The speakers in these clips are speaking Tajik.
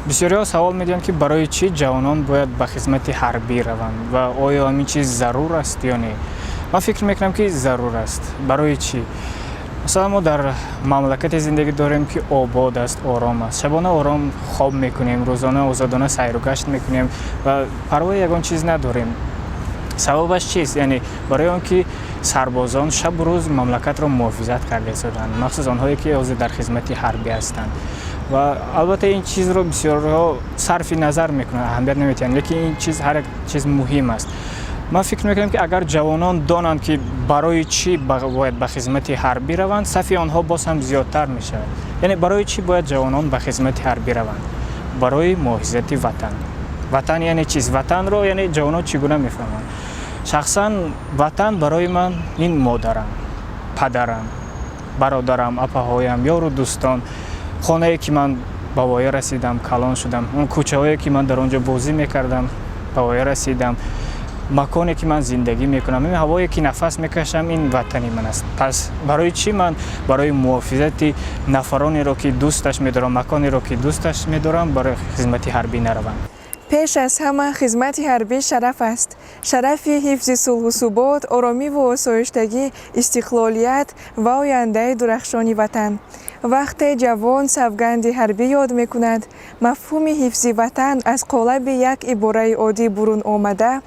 Бисёриҳо савол медиҳанд, ки барои чӣ ҷавонон бояд ба хизмати ҳарбӣ раванд ва оё ҳамин чиз зарур аст ё не. Ман фикр мекунам, ки зарур аст. Барои чӣ? Масалан, мо дар мамлакате зиндагӣ дорем, ки обод аст, ором аст, шабона ором хоб мекунем, рӯзона озодона сайру гашт мекунем ва парвои ягон чиз надорем. Сабабаш чист? Яъне барои он ки сарбозон шабу рӯз мамлакатро муҳофизат карда истоданд, махсус онҳое ки ҳозир дар хизмати ҳарбӣ ҳастанд. Ва албатта, ин чизро бисёрҳо сарфи назар мекунанд, аҳамият наметиҳанд, лекин ин чиз ҳар як чиз муҳим аст. Ман фикр мекунам, ки агар ҷавонон донанд, ки барои чӣ бояд ба хизмати ҳарбӣ раванд, сафи онҳо боз ҳам зиёдтар мешавад. Яъне барои чӣ бояд ҷавонон ба хизмати ҳарбӣ раванд? Барои муҳофизати ватан. Ватан яъне чист? Ватанро, яъне, ҷавонон чӣ гуна мефаҳманд? Шахсан ватан барои ман ин модарам, падарам, бародарам, апаҳоям, ёру дӯстон, хонае ки ман ба воя расидам, калон шудам, он кӯчаҳое ки ман дар он ҷо бозӣ мекардам, ба воя расидам, маконе ки ман зиндагӣ мекунам, ин ҳавое ки нафас мекашам, ин ватани ман аст. Пас барои чӣ ман барои муҳофизати нафаронеро, ки дӯсташ медорам, маконеро, ки дӯсташ медорам, барои хизмати ҳарбӣ наравам? Пеш аз ҳама, хизмати ҳарбӣ шараф аст, шарафи ҳифзи сулҳу субот, оромиву осоиштагӣ, истиқлолият ва ояндаи дурахшони ватан. Вақте ҷавон савганди ҳарбӣ ёд мекунад, мафҳуми ҳифзи ватан аз қолаби як ибораи оддӣ бурун омада,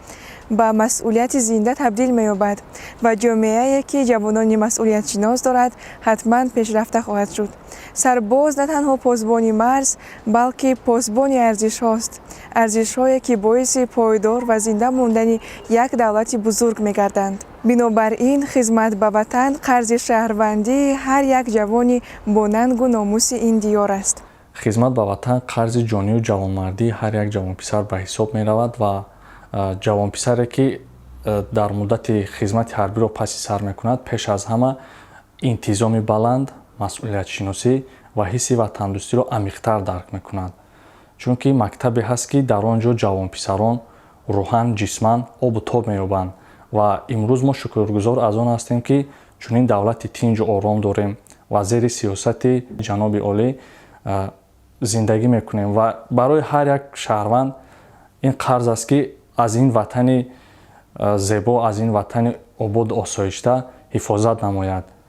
ба масъулияти зинда табдил меёбад. Ва ҷомеае, ки ҷавонони масъулиятшинос дорад, ҳатман пешрафта хоҳад шуд. Сарбоз на танҳо посбони марз, балки посбони арзишҳост, арзишҳое, ки боиси пойдор ва зинда мондани як давлати бузург мегарданд. Бинобар ин, хизмат ба ватан қарзи шаҳрвандии ҳар як ҷавони бо нангу номуси ин диёр аст. Хизмат ба ватан қарзи ҷонию ҷавонмардии ҳар як ҷавонписар ба ҳисоб меравад. Ва ҷавонписаре, ки дар муддати хизмати ҳарбиро паси сар мекунад, пеш аз ҳама интизоми баланд, масъулиятшиносӣ ва ҳисси ватандӯстиро амиқтар дарк мекунад, чунки мактабе ҳаст, ки дар он ҷо ҷавонписарон рӯҳан, ҷисман обу тоб меёбанд. Ва имрӯз мо шукргузор аз он ҳастем, ки чунин давлати тинҷу ором дорем ва зери сиёсати ҷаноби олӣ зиндагӣ мекунем. Ва барои ҳар як шаҳрванд ин қарз аст, ки аз ин ватани зебо, аз ин ватани ободу осоишта ҳифозат намояд.